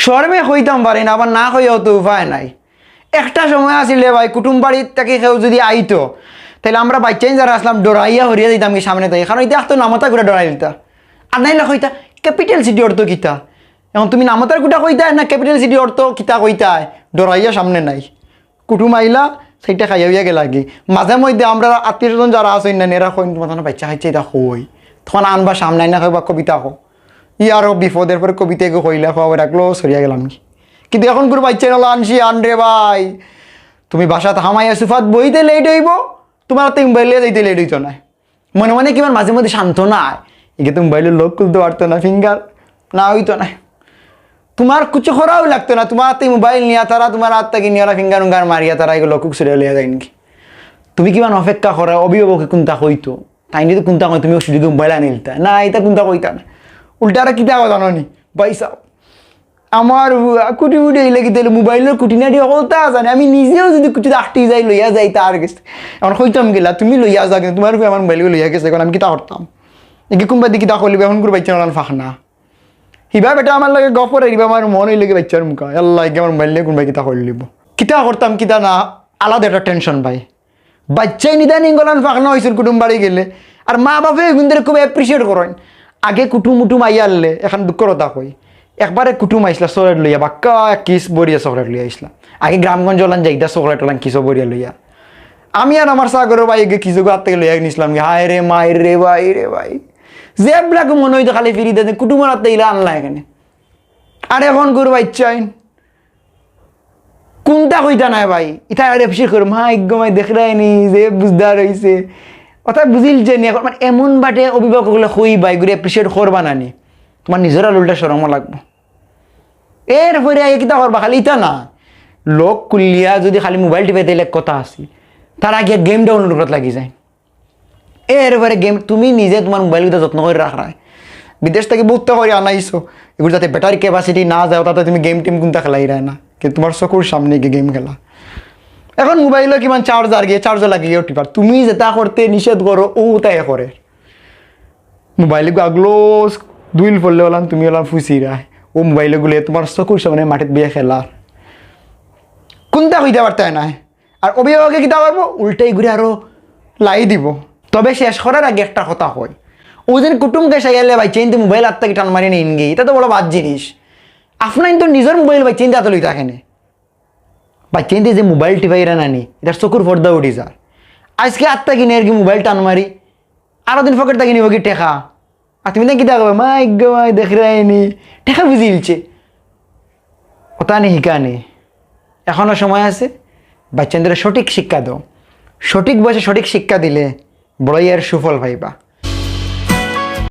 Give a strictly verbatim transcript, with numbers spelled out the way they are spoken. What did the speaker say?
শরমে কইতাম পারি না, আবার না কইয়াও তো উপায় নাই। একটা সময় আছিল রে ভাই, কুটুম বাড়িত থাকি কেউ যুদি আইতো, তাইলে আমরা বাইচ্চাইন যারা আছলাম ডরাইয়া হরিয়া যাইতাম কি সামনে থাকি, কারণ ইতা তো নামতা গুটা ডরাইলিতা। আর নাইলে কইতা, "ক্যাপিটাল সিটি অর্থ কিতা?" এখন তুমি নামতার গুটা কইতায় না ক্যাপিটাল সিটি অর্থ কিতা কইতায়, ডরাইয়া সামনে নাই। কুটুম আইলা, সাইডটা খাইয়া উইয়া গেলাগি। মাঝে মধ্যে আমরা আত্মীয় স্বজন যারা আছইন না, এরা কইন, "তুমার তো বাইচ্চা খাইছে, ইতা কই?" তখন আনবা সামনে আইনা কইবা, "কবিতা কও।" ই আরো বিপদ, এরপরে কবিতা এগু কইলা, কওয়া রাখলো, সরিয়া গেলাম কি। কিন্তু এখনকুর বাইচ্চাইন অলা আনছি আন রে ভাই, তুমি বাসাত হামাইয়া সুফাত বইতে লেট অইবো, তুমার তো মোবাইল লইয়া যাইতে লেট অইতো নায়। মনে মনে কিমান মাঝে মধ্যে সান্ত্বনা আয়, এগু তো মোবাইলর লক খুলতে পারতো না, ফিঙ্গার না অইতো না, তুমার কুছু করাও লাগতো না, তুমার তো মোবাইল নিয়া তারা তুমার আত থাকি নিয়া ফিঙ্গার উঙ্গার মারিয়া তারা এগু লক সরিয়া লইয়া যাইন কি। তুমি কিমান অপেক্ষা করো, অভিভাবকে কুনতা কইতো, তাইন যদি কুনতা কইন, তুমি অউ সুযোগে মোবাইল আনিলিতা না, ইতা কুনতা কইতা না, উল্টা আর কিতা কয় জানো নি ভাই সাব? আমার কুটি মুটি অইলে কিতা অইলে মোবাইলর কুটি নাটি হকলতা জানে। আমি নিজেও যুদি কুটি আটকি যাই, লইয়া যাই তার গেছে, এখন কইতাম গেলা, "তুমি লইয়া যাও, কিন্তু তুমার উপরে আমার মোবাইল লইয়া গেছে, এখন আমি কিতা করতাম?" এগু কুনবাদি কিতা করিলিবো, এখনকুর বাইচ্চাইন অলান ফাঁক না। হিবা বেটা আমার লগে গফ করে, হিবা আমার মন অইলে কি বাইচ্চার মুখা, "আল্লাহ, এগু আমার মোবাইল নিয়া কুনবায় কিতা করিলিবো।" কিতা করতাম, কিতা না, আলাদা একটা টেনশন ভাই। বাইচ্চাইন ইদানিং অলান ফাঁক না অইছইন কুটুম বাড়ি গেলে। আর মা বাপে এগুনরে খুব অ্যাপ্রিশিয়েট করইন। আগে কুটুম উটুম আইয়া হারলে, এখন দুঃখর কথা কই, একবারে কুটুম আইছলা চকলেট লইয়া, বাক্কা কিস ভরিয়া চকলেট লইয়া আইছলা। আগে গ্রামগঞ্জ অলান যাইতা চকলেট অলান কিসো ভরিয়া লইয়া। আমি আর আমার সাগরর ভাই এগু কিসো আত থাকি লইয়া নিছলাম গি, হায় রে মাই রে ভাই রে ভাই। যে ব্লাক মনে অইতো খালি ফিরি দেন, কুটুমর আত থাকি ইলা আনলা এখানে। আর এখনকুর বাইচ্চাইন কুনতা কইতা নায় ভাই, ইতা আর এফসির করে, "মা, ইগু মাই দেখরায়নি, যে বুঝদার অইছে।" অর্থাৎ বুঝিলিছে নি, এখন মানে এমন বাটে অভিভাবক অকলে কইবা, এগুরে অ্যাপ্রিশিয়েট করবা না নি, তুমার নিজর আর উল্টা শরমও লাগবো। এরপরে আইয়া কিতা করবা, খালি ইতা না, লক খুলিয়া যুদি খালি মোবাইল টিপে, তাইলে কথা আছে, তারা গিয়া গেম ডাউনলোড করাত লাগি যায়। এরপরে গেম, তুমি নিজে তুমার মোবাইল গুতা যত্ন করি রাখরায়। বিদেশ থাকি বউত করি আনাইছো, এগুর যাতে ব্যাটারি ক্যাপাসিটি না যায়, তাতে তুমি গেম টেম কুনতা খেলাইরায় না, কিন্তু তুমার চকুর সামনে গিয়া গেম খেলা। এখন মোবাইলো কিমান চার্জ আর গিয়া চার্জো লাগিয়া টিপার, তুমি যেতা করতে নিষেধ করো, অউ তাই করে। মোবাইল গু আগলো ধুইল পড়লে অলান তুমি অলান ফুসিরায়, অউ মোবাইল গুলে তুমার চকুর সামনে মাটিত বইয়া খেলার। কুনতা কইতা পারতায় নায়। আর অভিভাবকে কিতা করবো? উল্টা ইগুরে আরো লাই দিবো। তবে শেষ করার আগে একটা কথা কই, অউ যেন কুটুম গেস্ট আইলে বাইচ্চাইন্তে মোবাইল আত থাকি টান মারি নেইন গি, ইতা তো বড় বাদ জিনিস। আপনাইন তো নিজর মোবাইল বাইচ্চাইন্তে আতো লইতা কেনে? বাইচ্চাইন্তে যে মোবাইল টিপাইরা না নি, ইতার চকুর পর্দা উঠি যার। আইজকে আত থাকি নের গি মোবাইল টান মারি, আরো দিন পকেট থাকি নিবো গি টেকা। আর তুমি তাইন কিতা কইবায়, "মা, ইগু মাই দেখরায়নি, টেকা বুঝিলিছে।" অতা নি হিকা নি। এখনো সময় আছে, বাইচ্চাইন্তরে সঠিক শিক্ষা দেও। সঠিক বয়সে সঠিক শিক্ষা দিলে বড় অইয়া এর সুফল পাইবা।